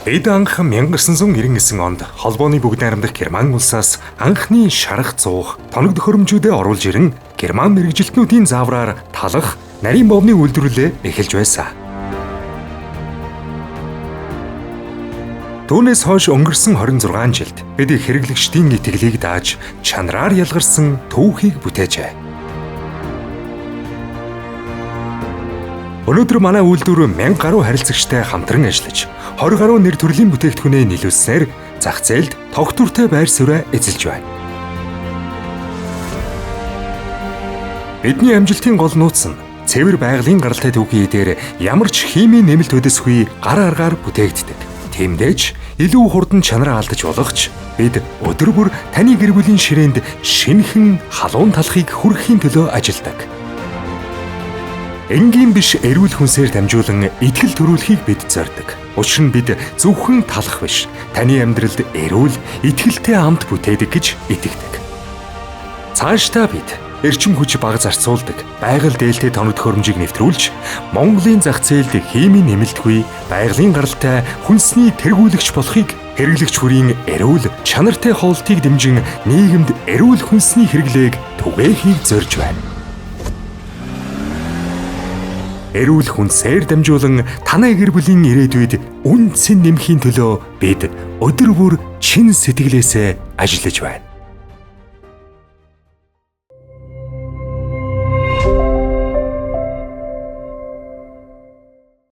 Бид анх 1999 онд холбооны бүгд найрамдах Герман улсаас анхны шарах зуух тоног төхөөрөмжүүдэд оруулж ирэн Герман мэргэжилтнүүдийн заавраар талах нарийн бовны үйлдвэрлэлээ эхэлж байсан. Түүнээс хойш өнгөрсөн 26 жилд бид хэрэглэгчдийн итгэлийг дааж чанараар ялгарсан түүхийг бүтээжээ. Өнөөдөр манай үйлдвэр 1000 гаруй харилцагчтай хамтран ажиллаж 20 гаруй нэр төрлийн бүтээгдэхүүнээ нийлүүлснээр зах зээлд тогтвортой байр суурь эзэлж байна. Бидний амжилтын гол нууц нь цэвэр байгалийн гаралтай түүхий дээр ямар ч химийн нэмэлт хөдөсгүй гар аргаар бүтээгддэг. Тиймдээж илүү хурдан чанараа алдаж болох ч бид өдөр бүр таны гэр бүлийн ширээнд шинэхэн халуун талхыг хүргэхийн төлөө ажилладаг. Энгийн биш эрүүл хүнсээр дамжуулан итгэл төрүүлэхийг бид зорьдог. Учир нь бид зөвхөн талах биш, таны амьдралд эрүүл, итгэлтэй амт бүтээдэг гэж итгэдэг. Цаашдаа бид эрчим хүч бага зарцуулдаг, байгаль дээлтэй тоног төхөөрөмжийг нэвтрүүлж, Монголын зах зээлд химийн нэмэлтгүй, байгалийн гаралтай хүнсний тэргүүлэгч болохыг хэрэглэгч бүрийн эрүүл, чанартай хоолтыг дэмжин нийгэмд эрүүл хүнсний хэрэглээг түгээхийг зорж байна. Эрүүл хүнсээр дамжуулан танай гэр бүлийн ирээдүйд үнэ цэн нэмэхийн төлөө бид өдөр бүр чин сэтгэлээсээ ажиллаж байна.